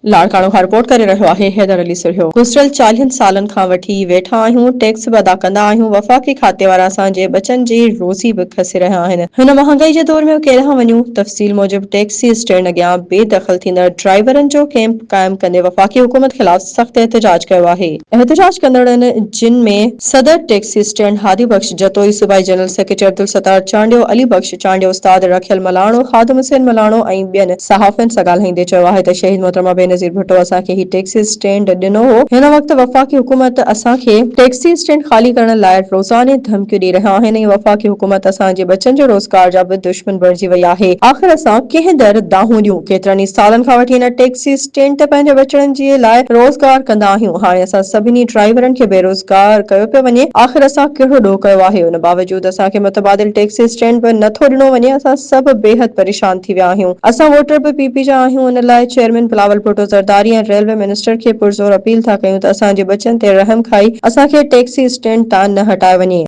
لاڙڪاڻو کان رپورٽ ڪري رهيو آهي حيدر علي سرهيو. گذريل چاليهن سالن کان وٺي ويٺا آهيون، ٽيڪس به ادا ڪندا آهيون، وفاقي کاتي وارا اسان جي ٻچن جي روزي به کسي رهيا آهن، هن مهانگائي جي دور ۾ ڪيڏانهن وڃون؟ تفصيل موجب ٽيڪسي اسٽينڊ اڳيان بي دخل ٿيندڙ ڊرائيورن جو ڪئمپ قائم ڪندي وفاقي حڪومت خلاف سخت احتجاج ڪيو آهي. احتجاج ڪندڙن جن ۾ صدر ٽيڪسي اسٽينڊ هادي بخش جتوئي، صوبائي جنرل سيڪريٽري عبدالستار چانڊيو، علي بخش چانڊيو، استاد رکيل ملاڻو، خادم حسين ملاڻو ۽ ٻين صحافين سان ڳالهائيندي چيو آهي ته شهيد محترمه بينظير ڀٽو اسان کي هي ٽيڪسي اسٽينڊ ڏنو هو، هن وقت وفاقي حڪومت اسان کي ٽيڪسي اسٽينڊ خالي ڪرڻ لاء روزاني ڌمڪيون ڏئي رهيا آهن ۽ وفاقي حڪومت اسان جي ٻچن جو روزگار جا به دشمن بڻجي وئي آهي، آخر اسان ڪنهن در دانهون ڏيون، ڪيترن ئي سالن کان وٺي هن ٽيڪسي اسٽينڊ تي پنهنجي ٻچڙن جي لاء روزگار ڪندا آهيون، هاڻي اسان سڀني ڊرائيورن کي بيروزگار ڪيو پيو وڃي، آخر اسان ڪهڙو ڏوهه ڪيو آهي، ان باوجود اسان کي متبادل ٽيڪسي اسٽينڊ به نه ٿو ڏنو وڃي، اسان سڀ بيحد پريشان ٿي ويا آهيون، اسان ووٽر به پي پي جا آهيون، ان لاء chairman Bilawal Bhutto Zardari ۽ railway minister کي پرزور اپيل ٿا ڪيون ته اسان جي ٻچن تي رحم کائي اسان کي ٽيڪسي اسٽينڊ تان نه هٽايو وڃي.